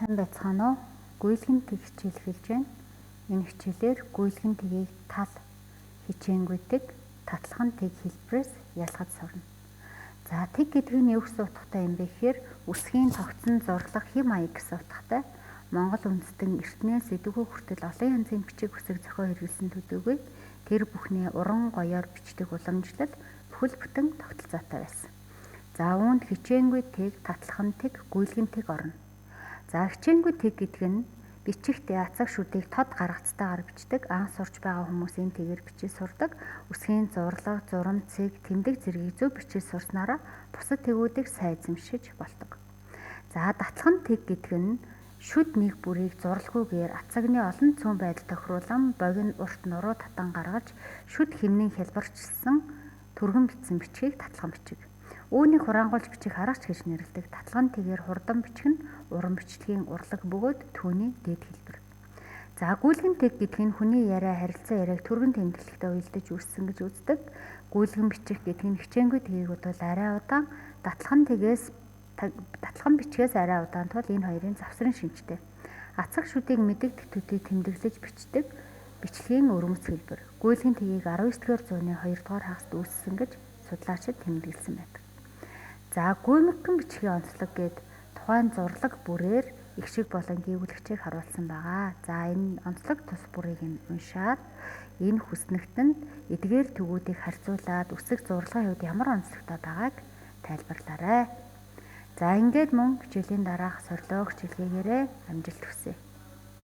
Сайн байцгаана уу? Гүйлгэн тэг хичээл эхэлж байна. Энэ хичээлээр гүйлгэн тэгийг тал, хичээнгүй тэг, татлхан тэг хэлбэрээс ялгаж сурна. За тэг гэдэг нь юу гэсэн утгатай юм бэ гэхээр үсгийн тогтсон зурлах хэм маяг гэсэн утгатай. Монгол үндэстэн эртнээс эдгүү хүртэл олон янзын бичиг үсэг зохион хэрэглэсэн төдийгүй тэр бүхний уран гоёор бичдэг уламжлал бүхэл бүтэн тогтолцоотой байсан. За үүнд хичээнгүй тэг, татлхан тэг, гүйлгэн тэг орно. За хичээнгүй тэг гэдэг нь бичихтэй ацаг шүдийг тод гаргацтайгаар бичдэг, анх сурч байгаа хүмүүс энэ тэгээр бичиж сурдаг, үсгийн зурлага, зурам, цэг, тэмдэг зэргийг зөв бичиж сурснараа бусад тэгүүдийг сайн эзэмшиж болдог. За датлхан тэг гэдэг нь шүд нэг бүрийг зурлахгүйгээр ацагны олон цөм байдал тохируулан богино урт нуруу татан гаргаж шүд хэмнэн хялбарчилсан түргэн бичсэн бичгийг татлхан бичиг. Үүнийг хураангуйлж бичих аргач гэж нэрлэдэг. Татлган тэгээр хурдан бичих нь уран бичлэгийн урлаг бөгөөд түүний дээд хэлбэр. За гүйлгэн тэг гэдэг нь хүний яриа, харилцан яриаг түргэн тэмдэглэхтэй уялдаж үүссэн гэж үздэг. Гүйлгэн бичих гэдэг нь хичээнгүй тэгийг бодвол арай удаан, датлхан тэгээс датлхан бичгээс арай удаан тул энэ хоёрын завсрын шинжтэй. Ацаг шүдийг мэдэгдэх төдий тэмдэглэж бичдэг бичлэгийн өрмөц хэлбэр. Гүйлгэн тэгийг 19-р зууны 2 дугаар хагаст үүссэн гэж судлаачид тэмдэглэсэн байдаг. За гүймэгхэн бичгийн онцлог гээд тухайн зурлаг бүрээр их шиг болон гийгүүлэгчийг харуулсан байгаа. За энэ онцлог тус бүрийг нь уншаад энэ хүснэгтэнд эдгээр төгүүдийг харьцуулаад үсэг зурлагын хувьд ямар онцлогтой байгааг тайлбарлаарай. За ингээд мөн хичээлийн дараах сорилоо хичээлгээгээрээ амжилт хүсье.